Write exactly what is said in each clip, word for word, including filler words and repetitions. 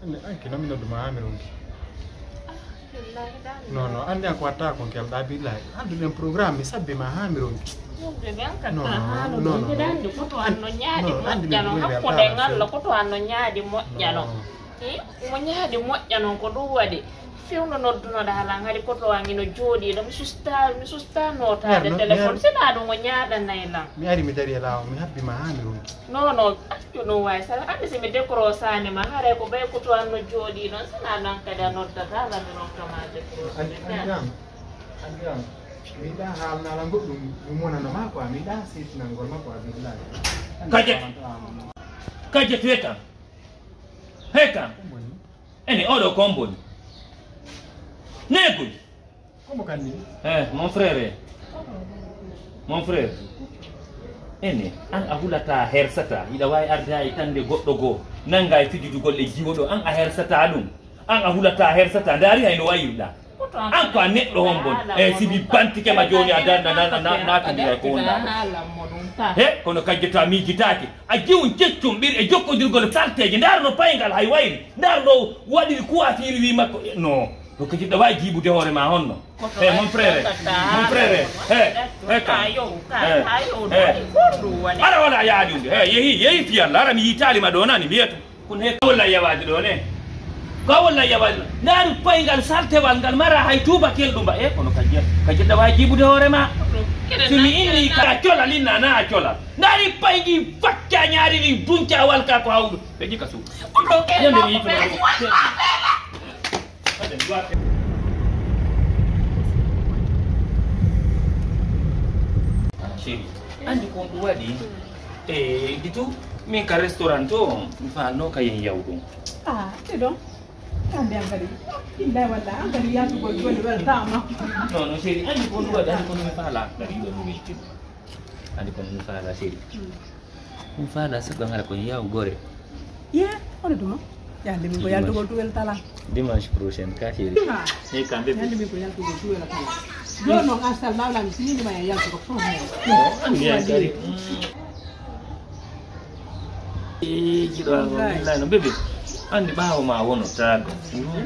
Anki noon mi noddu ma haa mi ronki. Non, non, anndi an ko watta ko kelɗa billahi. Addu ɗen programme mi sabbi ma haa mi ronki. Yumde ɓen ka non, ka non, haala non, ɗum. Non, non. Hiɗa anndi ko to an no ñaadi moƴƴano, hakkunde ngal ko to an no ñaadi moƴƴano. Non. Eh? Mo ñaadi moƴƴano ko ɗum waɗi. Fewndo noddunoɗa halan hari ko to an ino jooɗi ɗo. Mi susta, mi susta notaade téléphone. Sina ɗum o ñaaɗanay lan. Mi ari mi dari e laawol, mi habbi ma haa mi ronki. Non, non, accu ɗum waay sala. Anndi si mi décrochani ma, haray ko ɓay ko to an no jooɗi ɗon, sina ɗon kadi a noddata lan mi ronka ma décroche. Anndi, anndi an, anndi an. Mi yiɗa haalnala goɗɗum, mi monano ma quoi, mi yiɗa seytinangol ma quoi, billahi. Kaje, kaje tuye kam. He kam. Ene oɗo komboni. Neguy. Komo kandi? Eh, mon frère. Mon frère. Ene, an a hulata hersata. Hiɗa waawi arde haa e tande goɗɗo goo. Nannga e fijidugol e jiwo ɗo. An a hersata ɗum. An a hulata hersata. Ndaari hay no wayirɗa. An ko a neɗɗo hombon. Eh, si mi bantike ma jooni a darna na na na na tandira ko wonɗa. He, kono kajjata miijitaake. A jiwun ceccum ɓir e jokkodirgol salteeje. Ndaar no payngal hay wayri. Ndaar no waɗiri kuwafiri wi makko. No. No ko jiɗɗo waawi jiiɓude hoore ma honno? He, mon frère. Mon frère. He, he, ka. He, he. Ara wala yaadi unde. He, yehi, yehi fi Allah. Ara mi yitaali ma ɗo nani mi yeto. Kun he ka walla yawaade ɗo ne. Ka walla yawaade. Ndaari payngal saltewal ngal mara hay tuuba kelɗum ba. E kono ka jiɗ-, ka jiɗɗa waawi jiiɓude hoore ma. Si mi inni ka cola linna na a cola. Ndaari paygi fakka ñaari ni dunca walka ko hawdu. Ɓe jika su. Yande mi yituma. Chéri, anndi ko ɗum waɗi? E ditu, min ka restaurant to, mi faanno ka yen yaw ɗum. Ah, c'est donc. Kamɓe an kadi. Billahi wallahi, an kadi yaltugol joni weltama. Non, non, chéri, anndi ko ɗum waɗi, anndi ko mi faala. Kadi ɗo mi weltima. Anndi ko mi faala, chéri. Ɗum faala saɗɗo hara ko yaw gore. Ye, hono ɗum? Yande min ko yaltugol tuwel tala. Dimanche prochain, ka chéri. Dimanche. Hey, kamɓe. Yande min ko yaltugol tuwel tala. Joni noon an sal nawlami sinini ma e yaltugol fof. Non, anndi an kadi. Eh, jiɗo an o billahi no bébé. Anndi ɓaawo ma wono taago.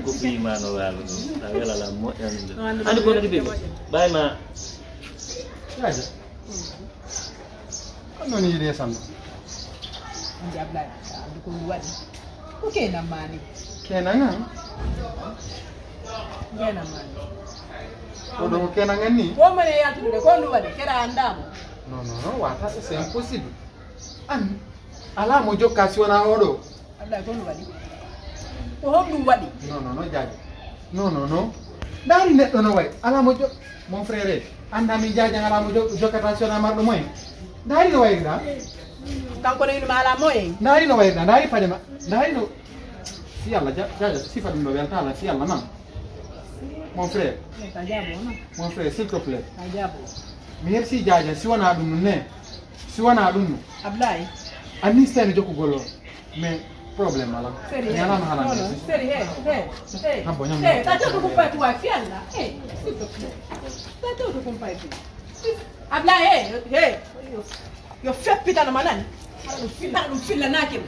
Ko ɓii ma no waalo ɗo. A welala moƴƴani ɗo. Anndi ko nadi bébé. Ɓay ma. Raja. Ko noon yiɗi e sanno? Anndi Ablaye, anndi ko ɗum waɗi. Ko keenan ma ni? Keenan an? Keenan ma ni? Ko ɗo ko keenan an ni? Ko mane yaltude ko ɗum waɗi, kera anndaamo. Non, non, non, wata, c'est impossible. An, alaa mo jokka si wonaa oɗo. Ablaye, ko ɗum waɗi? Ko honɗum waɗi? Non, non, non, Jaaja. Non, non, non. Ndaari neɗɗo no wayi. Alaa mo jo-, mon frère, anndaa min Jaaja alaa mo jo-, jokkata si wonaa marɗo moyen. Ndaari no wayri ɗa? Kanko no inuma alaa moyen. Ndaari no wayri ɗa, ndaari paɗe ma. Ndaari no. Si Allah, Ja-, Jaaja, sifa ɗum ɗo weltaala, si Allah nam. Mon frère. Eh, ka jaabo, non? Mon frère, s'il te plaît. Ka jaabo. Mi hersi Jaaja, si wonaa ɗum ne. Si wonaa ɗum no. Ablaye. Anni sene jokkugol o. Mais problème ala. Seri, ñalama hala non, non. Seri, he, he, he. Habbo ñam. He, ta joto ko pati wa fi Allah. He, s'il te plaît. Ta joto ko pati. Ablaye, he, he. Yo, yo feppitano ma nani. Haɗa ɗum filla, haɗa ɗum filla nakim.